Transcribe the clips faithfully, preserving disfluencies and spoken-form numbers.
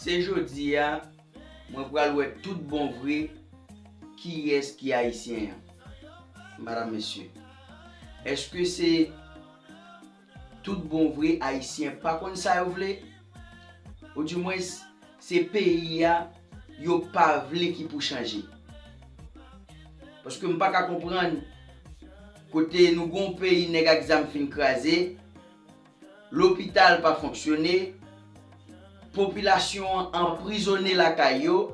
Se jodi a, mwen pral wè tout bon vre kiyès ki ayisyen an. Madam, mesye, èske se tout bon vre ayisyen pa konn sa yo vle? Oudimwens, se peyi a yo pa vle ki pou chanje. Paske m pa ka konprann kote nou gon peyi nèg ak zam fin kraze, lopital pa fonksyone, popilasyon an anprizone lakay yo,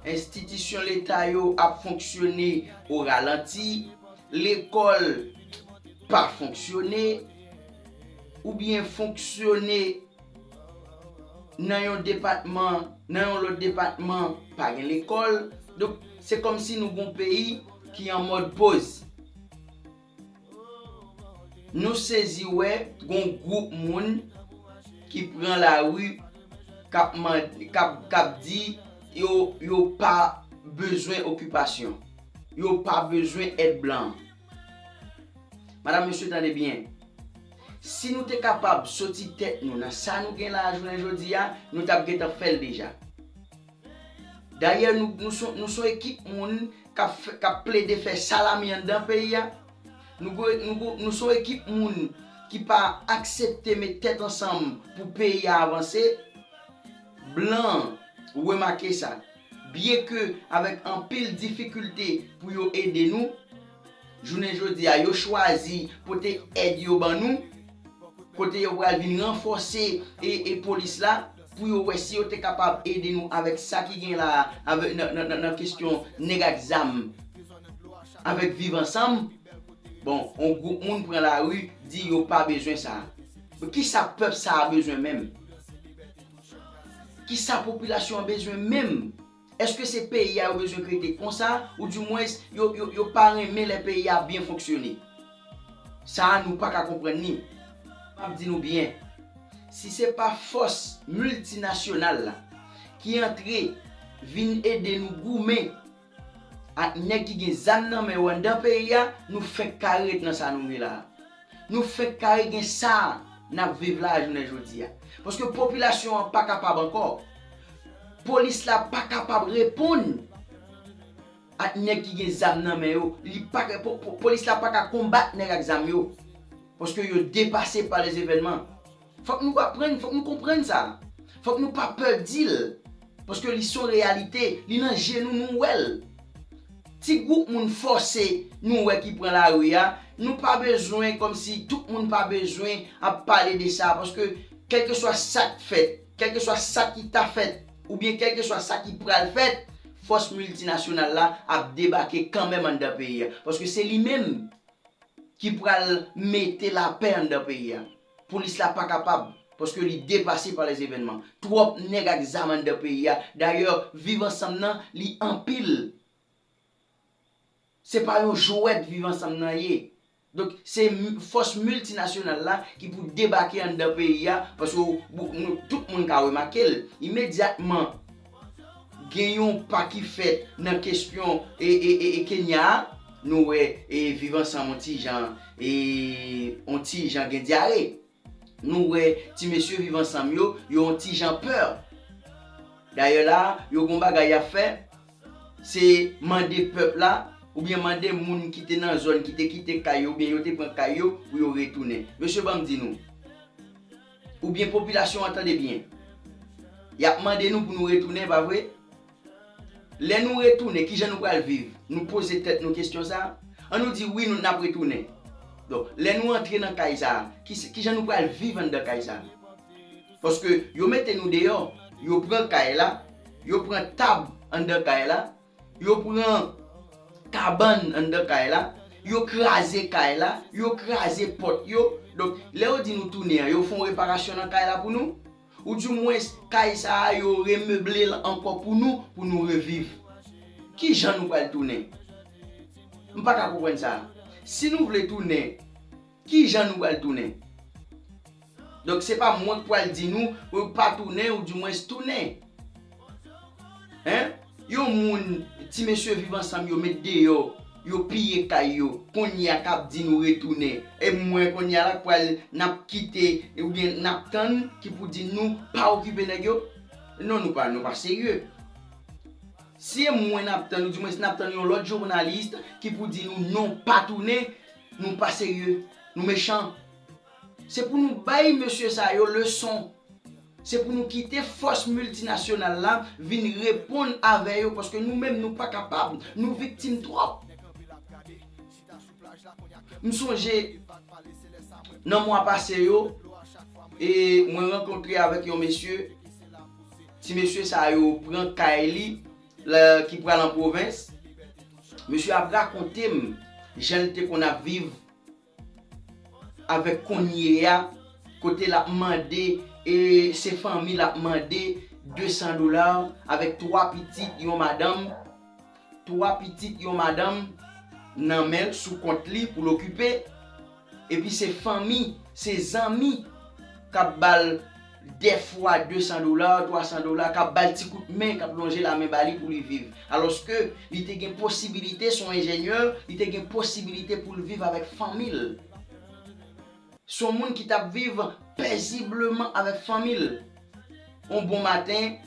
enstitisyon leta yo ap fonksyone o ralanti, lekòl pa fonksyone, oubyen fonksyone nan yon depatman, nan yon lòt depatman, pa gen lekòl. Donk, se kòmsi nou gon peyi ki an mòd poz. Nou sezi wè gon gwoup moun ki pran lari, k ap mande, k ap, k ap di yo, yo pa bezwen okipasyon. Yo pa bezwen èd blan. Madam, mesye, tande byen. Si nou te kapab soti tèt nou nan sa nou gen la a jounen jodi a, nou t ap gentan fè l deja. Dayè, nou, nou son, nou son ekip moun k ap fè, k ap plede fè salami anndan peyi a. Nou, gwe- nou, gwe- nou son ekip moun ki pa aksepte met tèt ansanm pou peyi a avanse. Blan an remake sa. Byenke avèk anpil difikilte pou yo ede nou, jounen jodi a, yo chwazi pote èd yo ban nou, kote yo pral vin ranfòse e, e polis la, pou yo wè si yo te kapab ede nou avèk sa ki gen la a, avèk, nan, nan, nan, nan kesyon nèg ak zam, avèk Viv Ansanm. Bon, yon gwoup moun pran lari, di yo pa bezwen sa. Men kisa pèp sa a bezwen menm? Kisa popilasyon an bezwen menm? Èske se peyi a yo bezwen krete konsa, oudimwens yo, yo, yo pa renmen lè peyi a byen fonksyone? Sa a, nou pa ka konprann li. M ap di nou byen, si se pa fòs miltinasyonal la ki antre vin ede nou goumen ak nèg ki gen zam nan men yo anndan peyi a, nou fenk kare ret nan sa nou ye la a. Nou fenk kare gen sa n ap viv la a jounen jodi a. Paske popilasyon an pa kapab ankò. Polis la pa kapab reponn ak nèg ki gen zam nan men yo. Li pa ka, po- po- polis la pa ka konbat nèg ak zam yo. Paske yo depase pa lèzevènman. Fòk nou aprann, fòk nou konprann sa. Fòk nou pa pè di l. Paske li se yon reyalite, li nan je nou, nou wè l. Ti gwoup moun fòse nou wè ki pran lari a, nou pa bezwen, kòmsi tout moun pa bezwen ap pale de sa, paske kèlkeswa sa k fèt, kèlkeswa sa ki ta fèt, oubyen kèlkeswa sa ki pral fèt, fòs miltinasyonal la ap debake kanmenm anndan peyi a. Paske se li menm ki pral mete lapè anndan peyi a. Polis la pa kapab, paske li depase pa lèzevènman. Twòp nèg ak zam anndan peyi a. Dayè, Viv Ansanm nan, li anpil. Se pa yon jwèt Viv Ansanm nan ye. Donk, se m- fòs miltinasyonal la ki pou debake anndan peyi a, paske w- nou- tout moun ka remake l. Imedyatman, gen yon pa ki fèt nan kesyon e, e, e, e Kenya a, nou wè e Viv Ansanm on ti jan, e, on ti jan gen dyare. Nou wè ti mesye Viv Ansanm yo, yo on ti jan pè. Dayè la, yo gon bagay y ap fè, se mande pèp la, oubyen mande moun ki te nan zòn, ki te kite kay yo, oubyen yo te pran kay yo, pou yo retounen. Mesye, ban m di nou, oubyen popilasyon an tande byen. Y ap mande nou pou nou retounen, pa vre? Lè nou retounen, kijan nou pral viv? Nou poze tèt nou kesyon sa a? An nou di wi, nou n ap retounen. Donk, lè nou antre nan kay sa a, ki, kijan nou pral viv anndan kay sa a? Paske yo mete nou deyò, yo pran kay la, yo pran tab anndan kay la, yo pran kabann anndan kay la, yo kraze kay la, yo kraze pòt yo. Donk, lè yo di nou tounen an, yo fè yon reparasyon nan kay la pou nou. Oudimwens, kay sa a, yo remeble l ankò pou nou, pou nou reviv. Kijan nou pral tounen? M pa ka konprann sa. Si nou vle tounen, kijan nou pral tounen? Donk, se pa mwen k pral di nou, ou pa tounen, oudimwens tounen. Hein? Yon moun, ti mesye Viv Ansanm yo met deyò, yo piye kay yo, kounye a k ap di nou retounen. E mwen kounye a la k pral, n ap kite, oubyen n ap tann ki pou di nou pa okipe nèg yo? Non, nou pa, nou pa serye. Si e mwen n ap tann, ou di mwen si n ap tann yon lòt jounalis ki pou di nou non, pa tounen, nou pa serye, nou mechan. Se pou nou bay mesye sa yo leson. Se pou nou kite fòs miltinasyonal la vin reponn avè yo, paske nou menm nou pa kapab, nou viktim twòp. M sonje nan mwa pase yo, e mwen rankontre avèk yon mesye, ti mesye sa yo pran kay li la, ki pral an pwovens. Mesye ap rakonte m jan l te konn ap viv avèk kounye a, kote l ap mande, e se fanmi l ap mande de san dola avèk twa pitit, yon madanm, twa pitit, yon madanm nan men l, sou kont li pou l okipe. Epi se fanmi, se zanmi k ap ba l dèfwa de san dola, twa san dola, k ap ba l ti kout men, k ap lonje lamen ba li pou li viv. Alòske li te gen posibilite, se yon enjenyè, li te gen posibilite pou l viv avèk fanmi l. Se yon moun ki t ap viv pezibleman avèk fanmi l. Yon bon maten,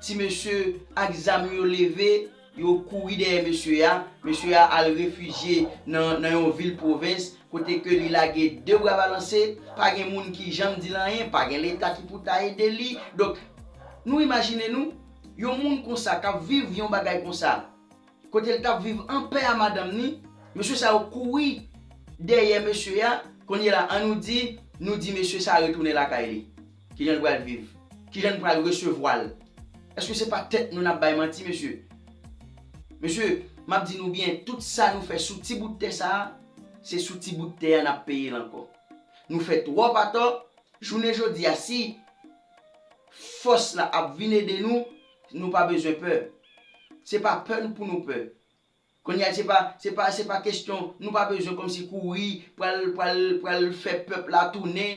ti mesye ak zam yo leve, yo kouri dèyè mesye a. Mesye a al refijye nan, nan yon vil pwovens, kote ke li lage de bra balanse, pa gen moun ki janm di l anyen, pa gen Leta ki pou ta ede li. Donk, nou imajine nou, yon moun konsa k ap viv yon bagay konsa, kote l t ap viv anpè a madanm ni, mesye sa yo kouri dèyè mesye a. Kounye la, an nou di, nou di mesye sa a retounen lakay li. Kijan l pral viv? Kijan l pral resevwa l? Èske se pa tèt nou n ap bay manti, mesye? Mesye, m ap di nou byen, tout sa nou fè sou ti bout tè sa a, se sou ti bout tè a n ap peye l ankò. Nou fè twòp atò, jounen jodi a, si fòs la ap vin ede nou, nou pa bezwen pè. Se pa pè pou nou pè. Kounye a, se pa, se pa, se pa kesyon, nou pa bezwen kòmsi kouri, pral, pral, pral fè pèp la tounen.